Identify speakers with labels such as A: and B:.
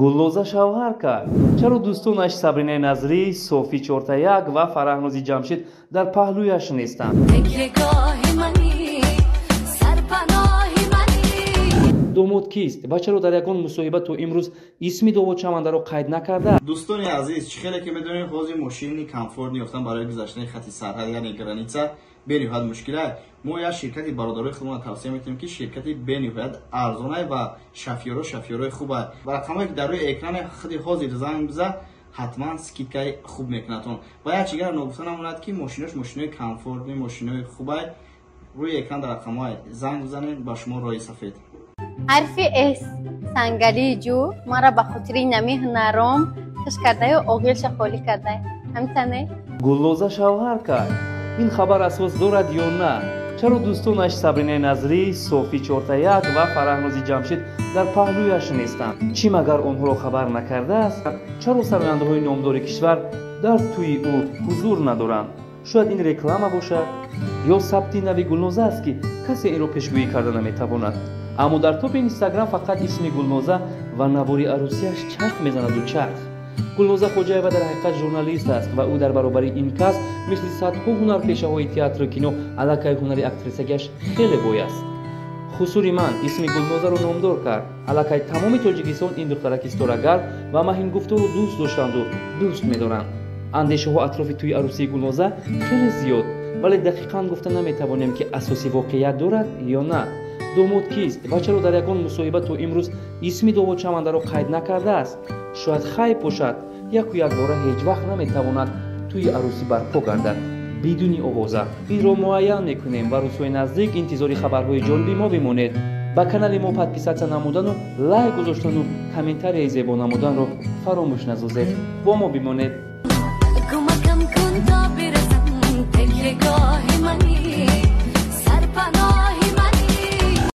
A: Гулноза шавҳар кард. Чаро дӯстонаш Сабринаи Назрӣ, Софӣ Чортаяк ва Фараҳнози Ҷамшед дар паҳлӯяш нестанд? Домод кист ва чаро дар ягон мусоҳиба то имрӯз исми доводшавандаро қайд накарда?
B: Дӯстони азиз, чӣ хеле ки медонем, ҳозир мошини комфортный ёфтан барои гузаштани хати сарҳад, яъне граница, бениҳоят мушкил аст. Мо як ширкати бародарои худмон тавсия метавонем, ки ширкати бениҳоят арзонай ва шофёрои хубай. Ва рақамое ки дар рӯи экрани худи ҳозир занг бизад, ҳатман скидкаи хуб мекунадтон. Ва як чизгаро ногуфта намонад, ки мошинош мошинои комфортный, мошинои хубай. Рӯи экран дар рақамҳое занг бизанед, ба шумо роҳи сафед.
C: Ҳарфи С, сангалии ҷӯ маро ба хотири нами ҳунаром хуш кардаю оғилша холӣ кардай. Ҳамтане?
A: Гулноза шавҳар кард. Ин хабар асос дорад ё на? Чаро дӯстонаш Сабринаи Назрӣ, Софӣ Чортаяк ва Фараҳнози Ҷамшед дар паҳлӯяш нестанд? Чӣ магар онҳоро хабар накардааст? Чаро сарояндаҳои номдори кишвар дар тӯи ӯ ҳузур надоранд? Шояд ин реклама бошад ё сабти нави Гулноза аст, ки касе инро пешгӯӣ карда наметавонад. Аммо дар топи Инстаграм фақат исми Гулноза ва навори арӯсияш чарх мезанаду чарх. Гулноза Хоҷаева дар ҳақиқат журналист аст ва ӯ дар баробари ин касб мисли садҳо ҳунарпешаҳои театру кино аллакай ҳунари актрисагиаш хеле бой аст. Хусури ман исми Гулнозаро номдор кард. Аллакай тамоми Тоҷикистон ин духтараки ситорагар ва маҳингуфторро дӯст доштанду дӯст медоранд. Андешаҳо атрофи тӯи арӯсии Гулноза хеле зиёд, вале дақиқан гуфта наметавонем, ки асоси воқеият дорад ё на. Домод кист ва чаро дар ягон мусоҳиба то имрӯз исми доводшавандаро қайд накардааст? Шояд хайб бошад, яку якбора ҳеҷ вақт наметавонад тӯи арӯсӣ барпо гардад бидуни овоза. Инро муайян мекунем ва рӯзҳои наздик интизори хабарҳои ҷолиби мо бимонед. Ба канали мо подписаться намудану лайк гузоштану комментарияи зебо намуданро фаромӯш насозед. Бо мо бимонед.